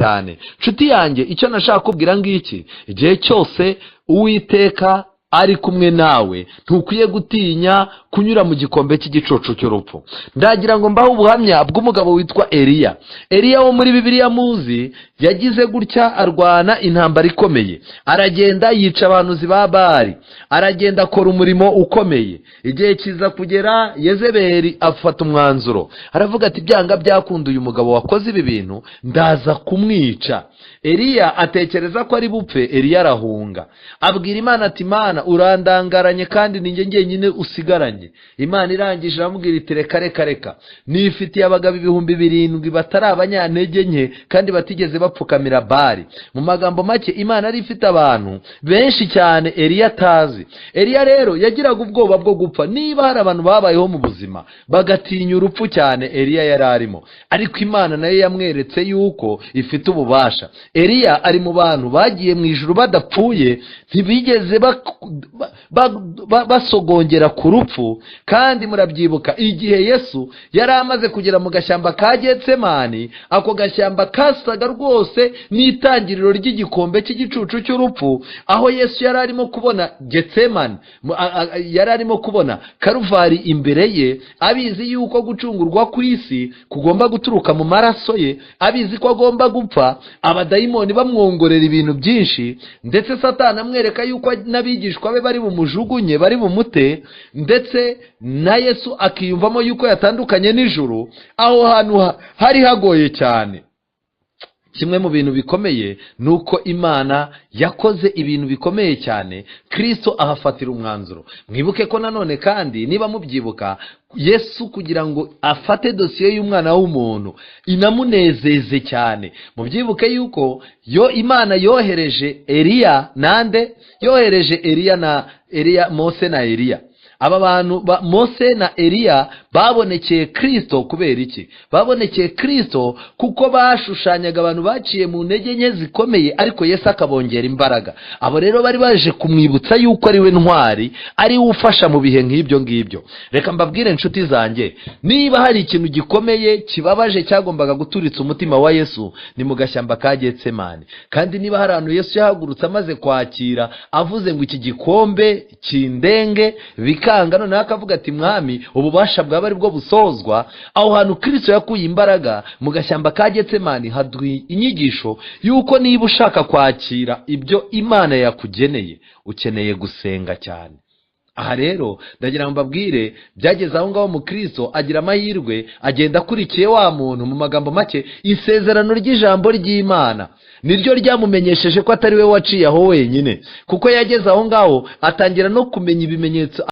Cyane, nshuti yanjye, icyo nashaka kubwira ngiki: igihe cyose Uwiteka ari kumwe nawe, ntukwiye gutinya kunyura mu gikombe cy'igicucu cy'urupfu. Ndagira ngo mbahe ubuhamya bw'umugabo witwa Eliya. Eliya wo muri Bibiliya muzi, yagize gutya arwana intambara ikomeye, aragenda yica abahanuzi ba Bali, aragenda akora umurimo ukomeye. Igihe kiza kugera, Yezebeli afata umwanzuro, aravuga ati: "Byanga byakunda, uyu mugabo wakoze ibi bintu ndaza kumwica." Eliya atekereza ko ari bupfe. Eliya arahunga, abwira Imana ati: "Imana, urandangaranye kandi ni njye njyenyine usigaranye." Imana irangije iramubwira iti: "Reka, reka, reka, nifitiye abagabo 7000 batari abanyantege nke kandi batigeze bapfukamira Bali." Mu magambo make, Imana yari ifite abantu benshi cyane Eliya atazi. Eliya rero yagiraga ubwoba bwo gupfa. Niba hari abantu babayeho mu buzima bagatinya urupfu cyane, Eliya yari arimo. Ariko Imana nayo yamweretse yuko ifite ububasha. Eliya ari mu bantu bagiye mu ijuru badapfuye, ntibigeze basogongera ku rupfu. Kandi murabyibuka igihe Yesu yari amaze kugera mu gashyamba ka Getsemani, ako gashyamba kasaga rwose n'itangiriro ry'igikombe cy'igicucu cy'urupfu, aho Yesu yari arimo kubona Getsemani, yari arimo kubona Karuvari imbere ye, abizi yuko gucungurwa ku isi kugomba guturuka mu maraso ye, abizi ko agomba gupfa, abadayimoni bamwongorera ibintu byinshi, ndetse Satani amwereka yuko n'abigishwa be bari bumujugunye, bari bumute, ndetse na Yesu akiyumvamo yuko yatandukanye n'ijuru. Aho hantu hari hagoye cyane. Kimwe mu bintu bikomeye ni uko Imana yakoze ibintu bikomeye cyane, Kirisito ahafatira umwanzuro. Mwibuke ko nanone kandi, niba mubyibuka, Yesu kugira ngo afate dosiye y'umwana w'umuntu inamunezeze cyane, mubyibuke yuko yo Imana yohereje Eliya nande? Yohereje Eliya na Eliya, Mose na Eliya. Aba bantu ba Mose na Eliya babonekeye Kirisito. Kubera iki babonekeye Kirisito? Kuko bashushanyaga abantu baciye mu ntege nke zikomeye, ariko Yesu akabongera imbaraga. Abo rero bari baje kumwibutsa yuko ari we ntwari, ari we ufasha mu bihe nk'ibyo ngibyo. Reka mbabwire, inshuti zanjye, niba hari ikintu gikomeye kibabaje cyagombaga guturitsa umutima wa Yesu, ni mu gashyamba ka Getsemani. Kandi niba hari ahantu Yesu yahagurutse amaze kwakira, avuze ngo: "Iki gikombe kindenge," bikanga, noneho akavuga ati: "Mwami, ububasha bwaba ari bwo busozwa." Aho hantu Kirisito yakuye imbaraga mu gashyamba ka Getsemani, haduha inyigisho y'uko niba ushaka kwakira ibyo Imana yakugeneye, ukeneye gusenga cyane. Aha rero ndagira ngo mbabwire, byageze aho ngaho mu Kirisito agira amahirwe, agenda akurikiye wa muntu. Mu magambo make, isezerano ry'ijambo ry'Imana niryo ryamumenyesheje ko atari we waciye aho wenyine, kuko yageze aho ngaho atangira no kumenya ibimenyetso.